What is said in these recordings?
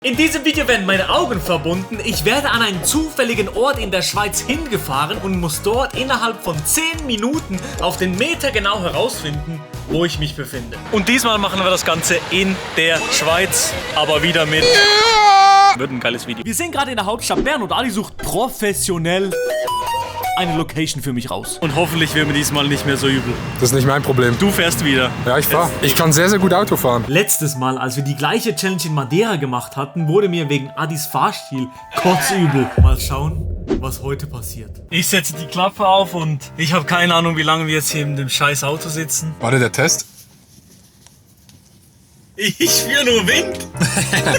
In diesem Video werden meine Augen verbunden. Ich werde an einen zufälligen Ort in der Schweiz hingefahren und muss dort innerhalb von 10 Minuten auf den Meter genau herausfinden, wo ich mich befinde. Und diesmal machen wir das Ganze in der Schweiz, aber wieder mit... Wird ein geiles Video. Wir sind gerade in der Hauptstadt Bern und Ali sucht professionell eine Location für mich raus. Und hoffentlich wird mir diesmal nicht mehr so übel. Das ist nicht mein Problem. Du fährst wieder. Ja, ich fahre. Ich kann sehr, sehr gut Auto fahren. Letztes Mal, als wir die gleiche Challenge in Madeira gemacht hatten, wurde mir wegen Adis Fahrstil kotzübel. Mal schauen, was heute passiert. Ich setze die Klappe auf und ich habe keine Ahnung, wie lange wir jetzt hier in dem scheiß Auto sitzen. Warte, der Test? Ich spüre nur Wind.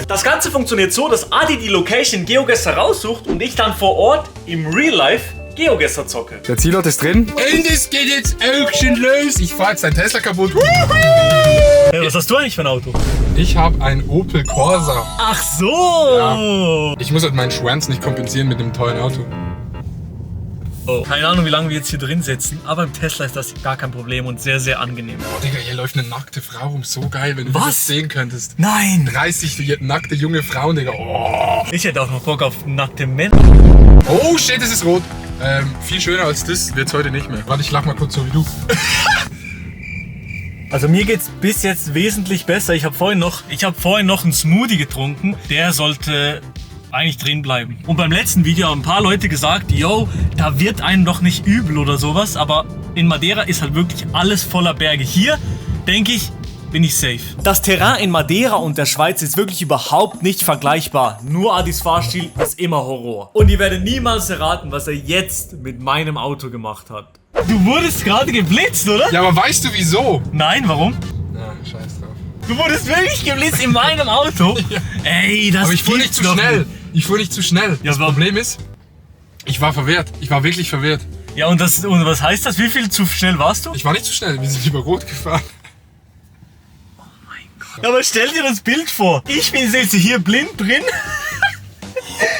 Das Ganze funktioniert so, dass Adi die Location GeoGuessr raussucht und ich dann vor Ort im Real Life GeoGuessr zocke. Der Zielort ist drin. Und es geht jetzt Action los. Ich fahre jetzt dein Tesla kaputt. Hey, was hast du eigentlich für ein Auto? Ich habe ein Opel Corsa. Ach so. Ja. Ich muss halt meinen Schwanz nicht kompensieren mit dem tollen Auto. Oh. Keine Ahnung, wie lange wir jetzt hier drin sitzen, aber im Tesla ist das gar kein Problem und sehr, sehr angenehm. Oh, Digga, hier läuft eine nackte Frau rum. So geil, wenn du das sehen könntest. Nein! 30 nackte junge Frauen, Digga. Oh. Ich hätte auch noch Bock auf nackte Männer. Oh shit, es ist rot. Viel schöner als das wird's heute nicht mehr. Warte, ich lach mal kurz so wie du. Also mir geht's bis jetzt wesentlich besser. Ich habe vorhin noch einen Smoothie getrunken. Der sollte eigentlich drin bleiben. Und beim letzten Video haben ein paar Leute gesagt, yo, da wird einem doch nicht übel oder sowas. Aber in Madeira ist halt wirklich alles voller Berge. Hier, denke ich, bin ich safe. Das Terrain in Madeira und der Schweiz ist wirklich überhaupt nicht vergleichbar. Nur Adis Fahrstil ist immer Horror. Und ihr werdet niemals erraten, was er jetzt mit meinem Auto gemacht hat. Du wurdest gerade geblitzt, oder? Ja, aber weißt du wieso? Nein, warum? Ja, scheiß drauf. Du wurdest wirklich geblitzt in meinem Auto? Ja. Ey, das aber ich fuhr nicht zu schnell. Ich fuhr nicht zu schnell. Ja, das Problem ist, ich war verwirrt. Ich war wirklich verwirrt. Ja, und was heißt das? Wie viel zu schnell warst du? Ich war nicht zu schnell. Wir sind über Rot gefahren. Ja, aber stell dir das Bild vor. Ich sitze hier blind drin.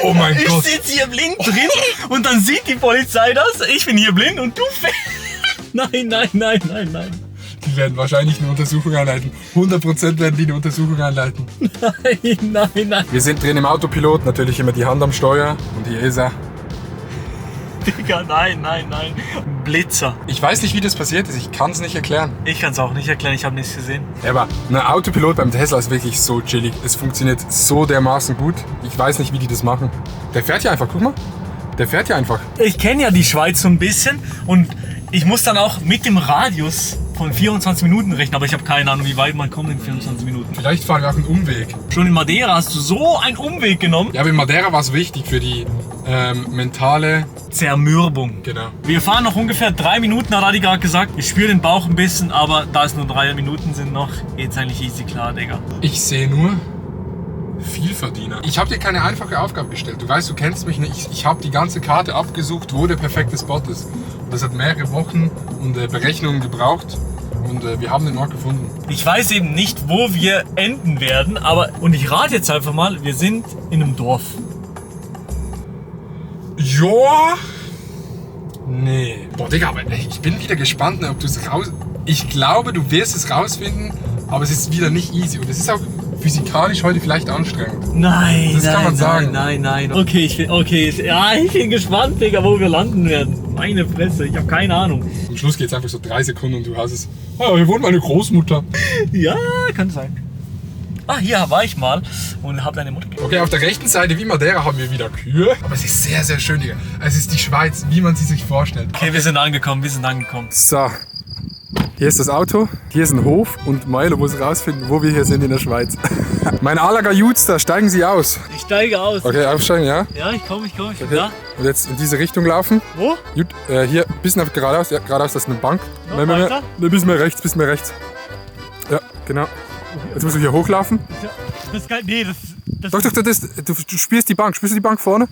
Oh mein Gott. Ich sitze hier blind drin und dann sieht die Polizei das. Ich bin hier blind und du fährst. Nein, nein, nein, nein, nein. Die werden wahrscheinlich eine Untersuchung einleiten. 100% werden die eine Untersuchung einleiten. Nein, nein, nein. Wir sind drin im Autopilot. Natürlich immer die Hand am Steuer. Und hier ist er. Digga, nein, nein, nein. Blitzer. Ich weiß nicht, wie das passiert ist. Ich kann es nicht erklären. Ich kann es auch nicht erklären. Ich habe nichts gesehen. Ja, aber ein Autopilot beim Tesla ist wirklich so chillig. Es funktioniert so dermaßen gut. Ich weiß nicht, wie die das machen. Der fährt ja einfach. Guck mal. Der fährt ja einfach. Ich kenne ja die Schweiz so ein bisschen. Und ich muss dann auch mit dem Radius von 24 Minuten rechnen. Aber ich habe keine Ahnung, wie weit man kommt in 24 Minuten. Vielleicht fahren wir auch einen Umweg. Schon in Madeira hast du so einen Umweg genommen. Ja, aber in Madeira war es wichtig für die mentale Zermürbung. Genau. Wir fahren noch ungefähr 3 Minuten, hat Adi gerade gesagt. Ich spüre den Bauch ein bisschen, aber da es nur 3 Minuten sind noch, geht's eigentlich easy klar, Digga. Ich sehe nur Vielverdiener. Ich habe dir keine einfache Aufgabe gestellt. Du weißt, du kennst mich nicht. Ich habe die ganze Karte abgesucht, wo der perfekte Spot ist. Und das hat mehrere Wochen und Berechnungen gebraucht. Und wir haben den Ort gefunden. Ich weiß eben nicht, wo wir enden werden, aber... Und ich rate jetzt einfach mal, wir sind in einem Dorf. Ja. Nee. Boah, Digga, aber ich bin wieder gespannt, ob du es raus... Ich glaube, du wirst es rausfinden, aber es ist wieder nicht easy. Und es ist auch physikalisch heute vielleicht anstrengend. Nein, das kann man sagen. Nein. Okay, ich bin gespannt, Digga, wo wir landen werden. Meine Fresse, ich habe keine Ahnung. Am Schluss geht es einfach so 3 Sekunden und du hast es. Oh, hier wohnt meine Großmutter. Ja, kann sein. Ah, hier war ich mal und habe deine Mutter gesehen. Okay, auf der rechten Seite wie Madeira haben wir wieder Kühe. Aber es ist sehr, sehr schön, Digga. Es ist die Schweiz, wie man sie sich vorstellt. Okay, wir sind angekommen. So, hier ist das Auto, hier ist ein Hof und Milo muss rausfinden, wo wir hier sind in der Schweiz. Mein Alaga Jutster, steigen Sie aus. Ich steige aus. Okay, aufsteigen, ja? Ja, ich komme. Okay. Da. Und jetzt in diese Richtung laufen. Wo? Gut, hier, ein bisschen geradeaus. Ja, geradeaus, das ist eine Bank. No, weiter? Ne, bisschen mehr rechts. Ja, genau. Jetzt musst du hier hochlaufen. Ja, das ist geil. Nee, das Doch, du spürst die Bank. Spürst du die Bank vorne?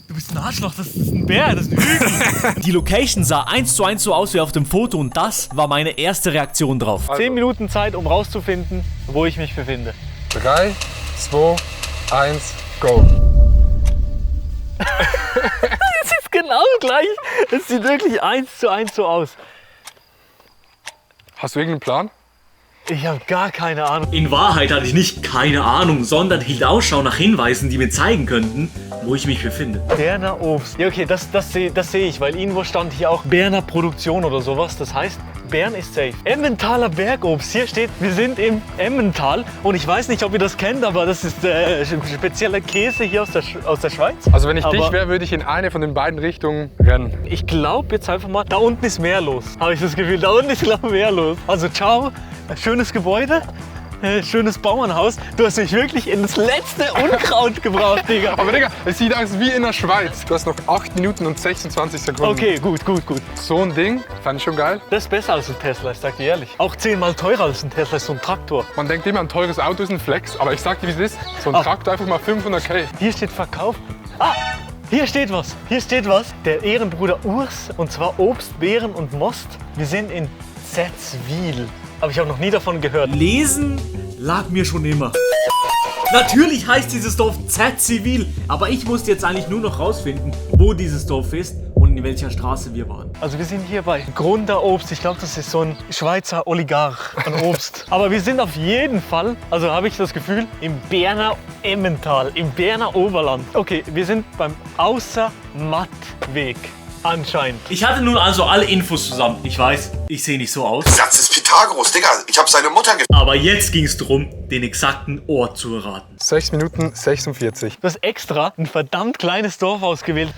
Du bist ein Arschloch, das ist ein Bär, das ist ein Hügel. Die Location sah 1:1 so aus wie auf dem Foto und das war meine erste Reaktion drauf. Also. 10 Minuten Zeit, um rauszufinden, wo ich mich befinde. 3, 2, 1, go. Es ist genau gleich. Es sieht wirklich 1:1 so aus. Hast du irgendeinen Plan? Ich habe gar keine Ahnung. In Wahrheit hatte ich nicht keine Ahnung, sondern hielt Ausschau nach Hinweisen, die mir zeigen könnten, wo ich mich befinde. Berner Obst. Ja, okay, das sehe ich, weil irgendwo stand hier auch Berner Produktion oder sowas. Das heißt, Bern ist safe. Emmentaler Bergobst. Hier steht, wir sind im Emmental. Und ich weiß nicht, ob ihr das kennt, aber das ist spezieller Käse hier aus der Schweiz. Also wenn ich dich wäre, würde ich in eine von den beiden Richtungen rennen. Ich glaube jetzt einfach mal, da unten ist mehr los. Habe ich das Gefühl, da unten ist glaube ich mehr los. Also ciao, schönes Gebäude. Schönes Bauernhaus. Du hast mich wirklich ins letzte Unkraut gebracht, Digga. Aber Digga, es sieht aus wie in der Schweiz. Du hast noch 8 Minuten und 26 Sekunden. Okay, gut. So ein Ding, fand ich schon geil. Das ist besser als ein Tesla, ich sag dir ehrlich. Auch 10-mal teurer als ein Tesla, ist so ein Traktor. Man denkt immer, ein teures Auto ist ein Flex, aber ich sag dir, wie es ist. So ein Traktor einfach mal 500.000. Hier steht Verkauf. Ah, hier steht was. Der Ehrenbruder Urs, und zwar Obst, Beeren und Most. Wir sind in Setzwil. Aber ich habe noch nie davon gehört. Lesen lag mir schon immer. Natürlich heißt dieses Dorf Setzwil, aber ich musste jetzt eigentlich nur noch rausfinden, wo dieses Dorf ist und in welcher Straße wir waren. Also wir sind hier bei Grunder Obst. Ich glaube, das ist so ein Schweizer Oligarch an Obst. Aber wir sind auf jeden Fall, also habe ich das Gefühl, im Berner Emmental, im Berner Oberland. Okay, wir sind beim Außermattweg. Anscheinend. Ich hatte nun also alle Infos zusammen. Ich weiß, ich sehe nicht so aus. Satz ist Pythagoras, Digga. Ich habe seine Mutter Aber jetzt ging es darum, den exakten Ort zu erraten. 6 Minuten 46. Du hast extra ein verdammt kleines Dorf ausgewählt.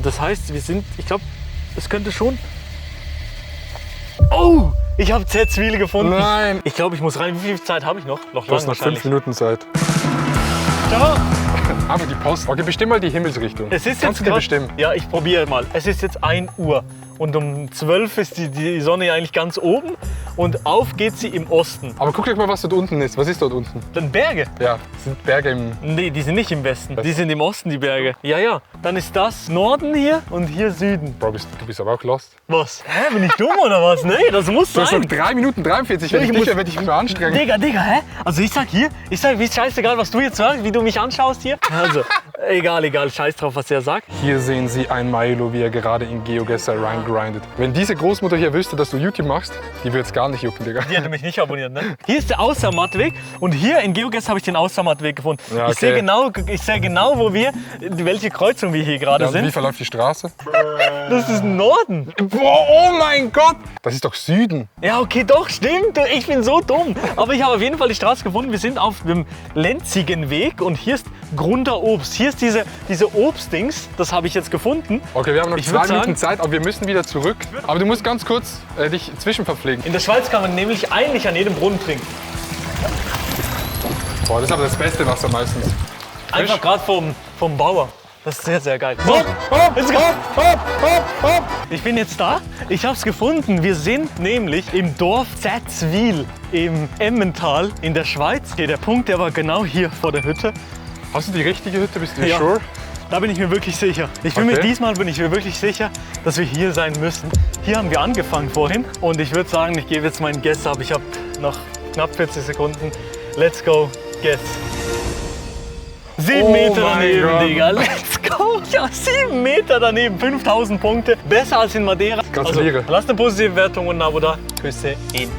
Das heißt, wir sind, ich glaube, es könnte schon... Oh, ich habe Setzwil gefunden. Nein. Ich glaube, ich muss rein. Wie viel Zeit habe ich noch? Du hast noch 5 Minuten Zeit. Ciao. Aber die Post. Okay, bestimm mal die Himmelsrichtung. Es ist Kannst du die bestimmen? Ja, ich probiere mal. Es ist jetzt 1 Uhr und um 12 ist die Sonne ja eigentlich ganz oben und auf geht sie im Osten. Aber guck dir mal, was dort unten ist. Was ist dort unten? Dann Berge. Ja, sind Berge im... Nee, die sind nicht im Westen. Die sind im Osten, die Berge. Ja. Dann ist das Norden hier und hier Süden. Bro, du bist aber auch lost. Was? Hä, bin ich dumm oder was? Nee, das muss Du hast sein. noch 3 Minuten 43, wenn ich dich werde ich mich mal anstrengen. Digga, hä? Also ich sag, wie ist scheißegal, was du jetzt sagst, wie du mich anschaust hier. Also, egal, scheiß drauf, was er sagt. Hier sehen Sie einen Milo, wie er gerade in GeoGuessr reingrindet. Wenn diese Großmutter hier wüsste, dass du YouTube machst, die würde es gar nicht jucken, Digga. Die hätte mich nicht abonniert, ne? Hier ist der Außermattweg und hier in GeoGuessr habe ich den Außermattweg gefunden. Ja, okay. Ich sehe genau, welche Kreuzung wir hier gerade sind. Wie verläuft die Straße? Das ist Norden. Boah, oh mein Gott! Das ist doch Süden. Ja, okay, doch, stimmt. Ich bin so dumm. Aber ich habe auf jeden Fall die Straße gefunden. Wir sind auf dem Lenzigen Weg und hier ist Grunder Obst. Hier ist diese Obstdings, das habe ich jetzt gefunden. Okay, wir haben noch 2 Minuten Zeit, aber wir müssen wieder zurück. Aber du musst ganz kurz dich zwischenverpflegen. In der Schweiz kann man nämlich eigentlich an jedem Brunnen trinken. Boah, das ist aber das beste Wasser meistens. Einfach gerade vom Bauer. Das ist sehr, sehr geil. So, ich bin jetzt da. Ich habe es gefunden. Wir sind nämlich im Dorf Setzwil im Emmental in der Schweiz. Okay, der Punkt, der war genau hier vor der Hütte. Hast du die richtige Hütte? Bist du Ja. sure? Da bin ich mir wirklich sicher. Diesmal bin ich mir wirklich sicher, dass wir hier sein müssen. Hier haben wir angefangen vorhin und ich würde sagen, ich gebe jetzt meinen Guess ab. Ich habe noch knapp 40 Sekunden. Let's go, Guess. 7 Meter daneben, Gott. Digga. Let's go. Ja, 7 Meter daneben. 5000 Punkte. Besser als in Madeira. Gratuliere. Also, lasst eine positive Bewertung und ein Abo da. Küsse in.